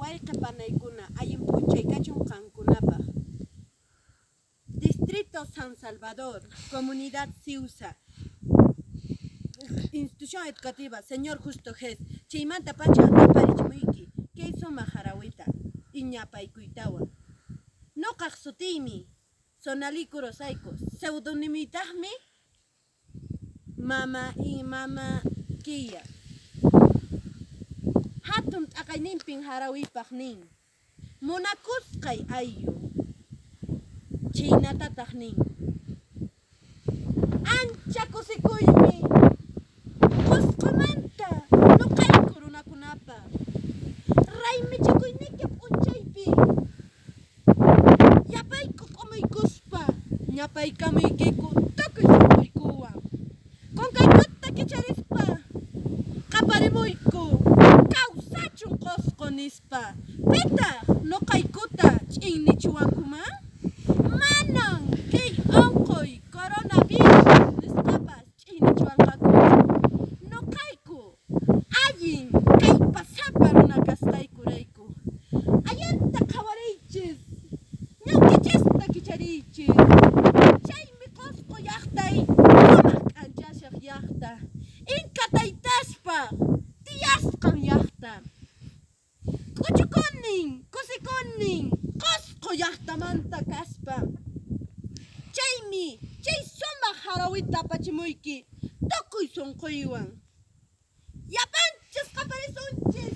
Wayqe panaykuna, allin p'unchay kachun qankunapaq. Distrito San Salvador, Comunidad Siusa, Institución Educativa Señor Justo Jes, chaymanta pacha aparichimuyki kay sumaq harawita iñapaykuytawan. Nuqaq sutiymi Sonalí Curosayco, pseudonimiytaqmi Mama y Mama Kia. Hatun t'aqayninpin harawiypaq nin, Munakusqay ayllu. Chhaynatataq nin, Ancha kusikuymi Qosqomanta noqayku runakunapaq raymichikuyniyki p'unchaypi Yapayku k'umuykuspa ñapaykamuykiku tukuy sunquykuwan. Kunkaykuta kicharispa qaparimuyku, Kawsachun Qosqo! nispa. Pitaq noqaykuta ch'innichiwankuman? Manan kay onqoy coronavirus nisqapas ch'innichiwanqakuchu. Noqayku allin kallpasapa runa kasqaykurayku. Allinta qhawariychis, ñawkichista kichariychis. Chaymi Qosqo llaqtay sumaq k'anchashaq llaqta, Inka taytaspa tiyasqan llaqta. K'uchukunin, kusikunin Qosqo llaqtamanta kaspa. Chaymi chay sumaq harawita apachimuyki tukuy sonqoywan. Llapanchis qaparisunchis